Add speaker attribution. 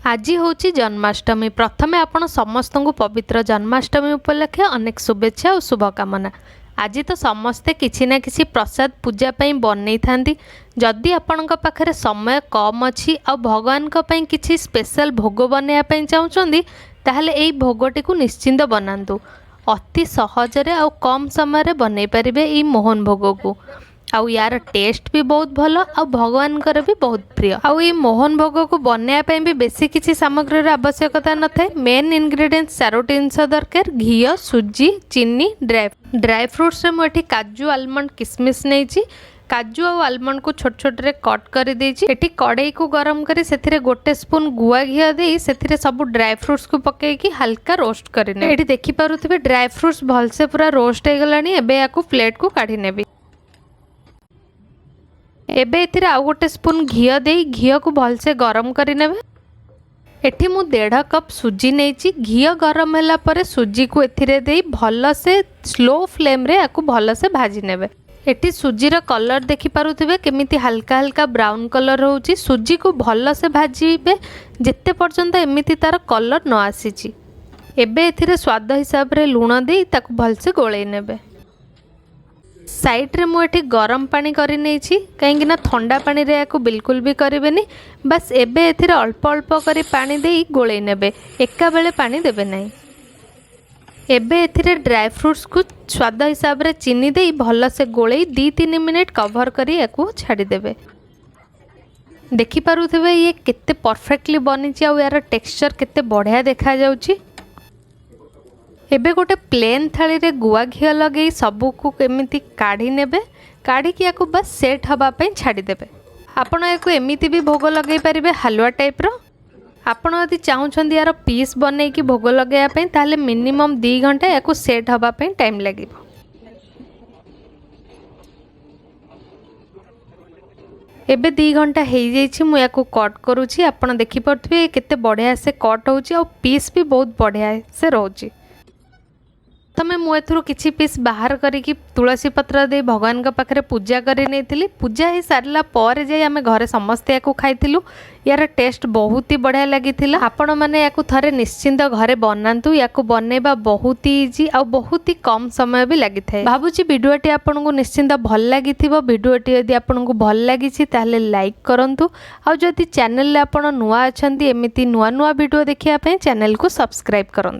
Speaker 1: ଆଜି ହେଉଛି ଜନ୍ମାଷ୍ଟମୀ। ପ୍ରଥମେ ଆପଣ ସମସ୍ତଙ୍କୁ ପବିତ୍ର ଜନ୍ମାଷ୍ଟମୀ ଉପଲକ୍ଷେ ଅନେକ ଶୁଭେଚ୍ଛା ଓ ଶୁଭକାମନା। ଆଜି ତ ସମସ୍ତେ କିଛି ନା କିଛି ପ୍ରସାଦ ପୂଜା ପାଇଁ ବନେଇଥାନ୍ତି। ଯଦି ଆପଣଙ୍କ ପାଖରେ ସମୟ କମ୍ ଅଛି ଆଉ ଭଗବାନଙ୍କ ପାଇଁ କିଛି ସ୍ପେଶାଲ ଭୋଗ ବନେଇବା ପାଇଁ ଚାହୁଁଛନ୍ତି, ତାହେଲେ ଏଇ ଭୋଗଟିକୁ ନିଶ୍ଚିନ୍ତ ବନାନ୍ତୁ। ଅତି ସହଜରେ ଆଉ କମ୍ ସମୟରେ ବନେଇ ପାରିବେ ଏଇ ମୋହନ ଭୋଗକୁ। ଆଉ ୟାର ଟେଷ୍ଟ ବି ବହୁତ ଭଲ ଆଉ ଭଗବାନଙ୍କର ବି ବହୁତ ପ୍ରିୟ। ଆଉ ଏଇ ମୋହନ ଭୋଗକୁ ବନେଇବା ପାଇଁ ବି ବେଶୀ କିଛି ସାମଗ୍ରୀର ଆବଶ୍ୟକତା ନଥାଏ। ମେନ୍ ଇନଗ୍ରିଡ଼ିଏଣ୍ଟସ୍ ଚାରୋଟି ଜିନିଷ ଦରକାର: ଘିଅ, ସୁଜି, ଚିନି, ଡ୍ରାଏ ଡ୍ରାଏ ଫ୍ରୁଟ୍ସରେ ମୁଁ ଏଠି କାଜୁ, ଆଲମଣ୍ଡ, କିସମିସ୍ ନେଇଛି। କାଜୁ ଆଉ ଆଲମଣ୍ଡକୁ ଛୋଟ ଛୋଟରେ କଟ୍ କରିଦେଇଛି। ଏଠି କଡ଼େଇକୁ ଗରମ କରି ସେଥିରେ ଗୋଟେ ସ୍ପୁନ୍ ଗୁଆ ଘିଅ ଦେଇ ସେଥିରେ ସବୁ ଡ୍ରାଏ ଫ୍ରୁଟ୍ସକୁ ପକାଇକି ହାଲକା ରୋଷ୍ଟ କରିନେବେ। ଏଠି ଦେଖିପାରୁଥିବେ, ଡ୍ରାଏ ଫ୍ରୁଟ୍ସ ଭଲସେ ପୁରା ରୋଷ୍ଟ ହେଇଗଲାଣି। ଏବେ ୟାକୁ ପ୍ଲେଟ୍କୁ କାଢ଼ି ନେବି। ଏବେ ଏଥିରେ ଆଉ ଗୋଟେ ସ୍ପୁନ୍ ଘିଅ ଦେଇ ଘିଅକୁ ଭଲସେ ଗରମ କରିନେବେ। ଏଠି ମୁଁ 1.5 କପ୍ ସୁଜି ନେଇଛି। ଘିଅ ଗରମ ହେଲା ପରେ ସୁଜିକୁ ଏଥିରେ ଦେଇ ଭଲସେ ସ୍ଲୋ ଫ୍ଲେମ୍ରେ ୟାକୁ ଭଲସେ ଭାଜି ନେବେ। ଏଠି ସୁଜିର କଲର୍ ଦେଖିପାରୁଥିବେ, କେମିତି ହାଲକା ହାଲକା ବ୍ରାଉନ୍ କଲର୍ ହେଉଛି। ସୁଜିକୁ ଭଲସେ ଭାଜିବେ ଯେତେ ପର୍ଯ୍ୟନ୍ତ ଏମିତି ତାର କଲର୍ ନ ଆସିଛି। ଏବେ ଏଥିରେ ସ୍ୱାଦ ହିସାବରେ ଲୁଣ ଦେଇ ତାକୁ ଭଲସେ ଗୋଳେଇ ନେବେ। ସାଇଡ଼୍ରେ ମୁଁ ଏଠି ଗରମ ପାଣି କରି ନେଇଛି, କାହିଁକିନା ଥଣ୍ଡା ପାଣିରେ ଏହାକୁ ବିଲକୁଲ ବି କରିବେନି। ବାସ୍, ଏବେ ଏଥିରେ ଅଳ୍ପ ଅଳ୍ପ କରି ପାଣି ଦେଇ ଗୋଳେଇ ନେବେ, ଏକାବେଳେ ପାଣି ଦେବେ ନାହିଁ। ଏବେ ଏଥିରେ ଡ୍ରାଏ ଫ୍ରୁଟ୍ସକୁ ସ୍ୱାଦ ହିସାବରେ ଚିନି ଦେଇ ଭଲସେ ଗୋଳେଇ 2-3 ମିନିଟ୍ କଭର୍ କରି ୟାକୁ ଛାଡ଼ିଦେବେ। ଦେଖିପାରୁଥିବେ, ଇଏ କେତେ ପରଫେକ୍ଟଲି ବନିଛି ଆଉ ୟାର ଟେକ୍ସଚର୍ କେତେ ବଢ଼ିଆ ଦେଖାଯାଉଛି। ଏବେ ଗୋଟେ ପ୍ଲେନ୍ ଥାଳିରେ ଗୁଆ ଘିଅ ଲଗେଇ ସବୁକୁ କେମିତି କାଢ଼ି ନେବେ। କାଢ଼ିକି ୟାକୁ ବାସ୍ ସେଟ୍ ହେବା ପାଇଁ ଛାଡ଼ିଦେବେ। ଆପଣ ୟାକୁ ଏମିତି ବି ଭୋଗ ଲଗେଇ ପାରିବେ, ହାଲୁଆ ଟାଇପ୍ର। ଆପଣ ଯଦି ଚାହୁଁଛନ୍ତି ୟାର ପିସ୍ ବନେଇକି ଭୋଗ ଲଗାଇବା ପାଇଁ, ତାହେଲେ ମିନିମମ୍ 2 ଘଣ୍ଟା ୟାକୁ ସେଟ୍ ହେବା ପାଇଁ ଟାଇମ୍ ଲାଗିବ। ଏବେ 2 ଘଣ୍ଟା ହେଇଯାଇଛି, ମୁଁ ୟାକୁ କଟ୍ କରୁଛି। ଆପଣ ଦେଖିପାରୁଥିବେ, କେତେ ବଢ଼ିଆ ସେ କଟ୍ ହେଉଛି ଆଉ ପିସ୍ ବି ବହୁତ ବଢ଼ିଆ ସେ ରହୁଛି। ପ୍ରଥମେ ମୁଁ ଏଥିରୁ କିଛି ପିସ୍ ବାହାର କରିକି ତୁଳସୀ ପତ୍ର ଦେଇ ଭଗବାନଙ୍କ ପାଖରେ ପୂଜା କରି ନେଇଥିଲି। ପୂଜା ହେଇସାରିଲା ପରେ ଯାଇ ଆମେ ଘରେ ସମସ୍ତେ ୟାକୁ ଖାଇଥିଲୁ। ୟାର ଟେଷ୍ଟ ବହୁତ ହି ବଢ଼ିଆ ଲାଗିଥିଲା। ଆପଣମାନେ ୟାକୁ ଥରେ ନିଶ୍ଚିନ୍ତ ଘରେ ବନାନ୍ତୁ। ୟାକୁ ବନେଇବା ବହୁତ ହି ଇଜି ଆଉ ବହୁତ ହି କମ୍ ସମୟ ବି ଲାଗିଥାଏ। ଭାବୁଛି ଭିଡ଼ିଓଟି ଆପଣଙ୍କୁ ନିଶ୍ଚିନ୍ତ ଭଲ ଲାଗିଥିବ। ଭିଡ଼ିଓଟି ଯଦି ଆପଣଙ୍କୁ ଭଲ ଲାଗିଛି, ତାହେଲେ ଲାଇକ୍ କରନ୍ତୁ। ଆଉ ଯଦି ଚ୍ୟାନେଲରେ ଆପଣ ନୂଆ ଅଛନ୍ତି, ଏମିତି ନୂଆ ନୂଆ ଭିଡ଼ିଓ ଦେଖିବା ପାଇଁ ଚ୍ୟାନେଲକୁ ସବସ୍କ୍ରାଇବ୍ କରନ୍ତୁ।